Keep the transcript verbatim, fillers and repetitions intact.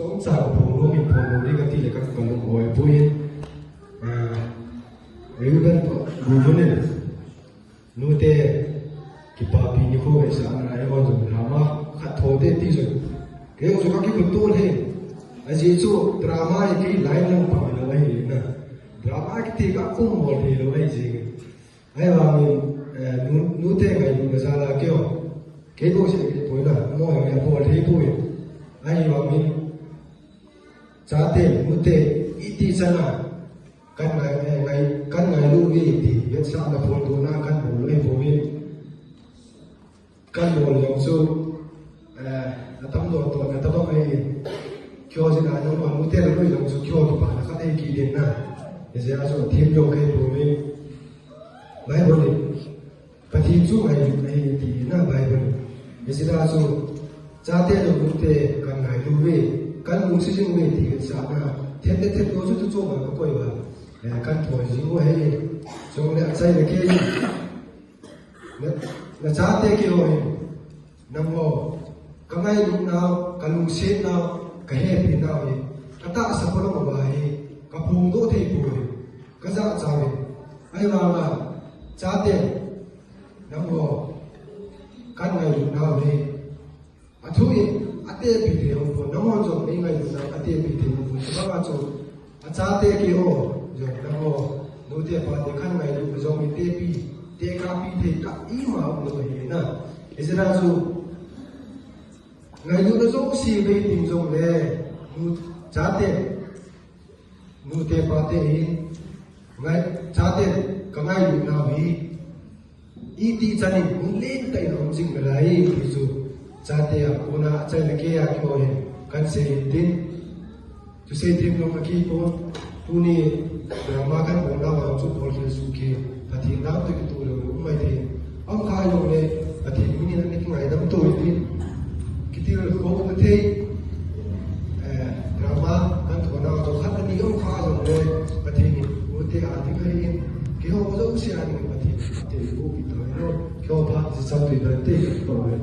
Chomcha kaphonglou, kaphonglou ding kati le ka, kalung hoi poi. Ah, Reuben toh Reuben in, nute kipapi nikho veisahna a eihon jong drama khat tho te ti jong, kei jong kakipah to le. Ajeh chu drama hi kei line lang pang lou ahi na. Drama kiti ka kum bol thei lou ahi jeh. Ahivangin, eh, nu, nute ngailutna jal a keiho, kei bou seh kei poi na, amaho jong abol thei poi. Ahivangin, chate, nute, iti chan a kan ngai, eh, ngai, kan ngailu uve ti vetsahna phondohna kan bol u ahi poi. Kan bol jong chu, eh, atam doh toh na tabang ahi. Keiho jeh a nangho nute le nui jong chu keiho kipana khat ahi kit in na. Hijeh a chu athem jong kahi poi. Bible in, Pathen chu ngailut ahi ti na Bible in. Hijeh a chu, chate le nute kan ngailu uve, kan lungset jing uve ti vetsahna. Them le them lou chu tu chom a kakoi uva, eh, kan thoi jing u ahi. Chule achai le kei. Na, nachate keiho hin, nangho, ka ngailut nau, ka lungset nau, ka hepi nau hi, ka tahsa phalou uva hi, ka phongdoh thei poi, ka jachat uvin. Ahivanga, chate, nangho, kan ngailut nau hi, athu in, atepi thei hung pon, nangho jong nei ngailut nau, atepi thei hung pon, chubanga chu, achate keiho, jong nangho, nute pate kan ngailut jong mi tepi, tekahpi thei kah ima umlou ahi na. Hijeh a chu, ngailutna jouse bei ding jongle, nu, chate, nute pate hin, ngai, chate, ka ngailut nau hi, iti chan in hung lentah in aum jing nalai ti chu, chate a kona achai le kei a keiho hin kan sei hin tin. Thusei them jong akihi pon. Tuni drama kan bol nau a chu bol khel suh kei. Pathen natoh kitoh lou um mai thei. Aum kha jongle Pathen min in ana kingaidam to hin tin. Kitilkhou na thei. Eh, drama kan tho nau a chu khat ani aum kha jongle Pathen in nute a ding ahi in. Keiho jouse a ding Pathen in ate u pi ta lo. Keiho phat jachat tui ta te to le.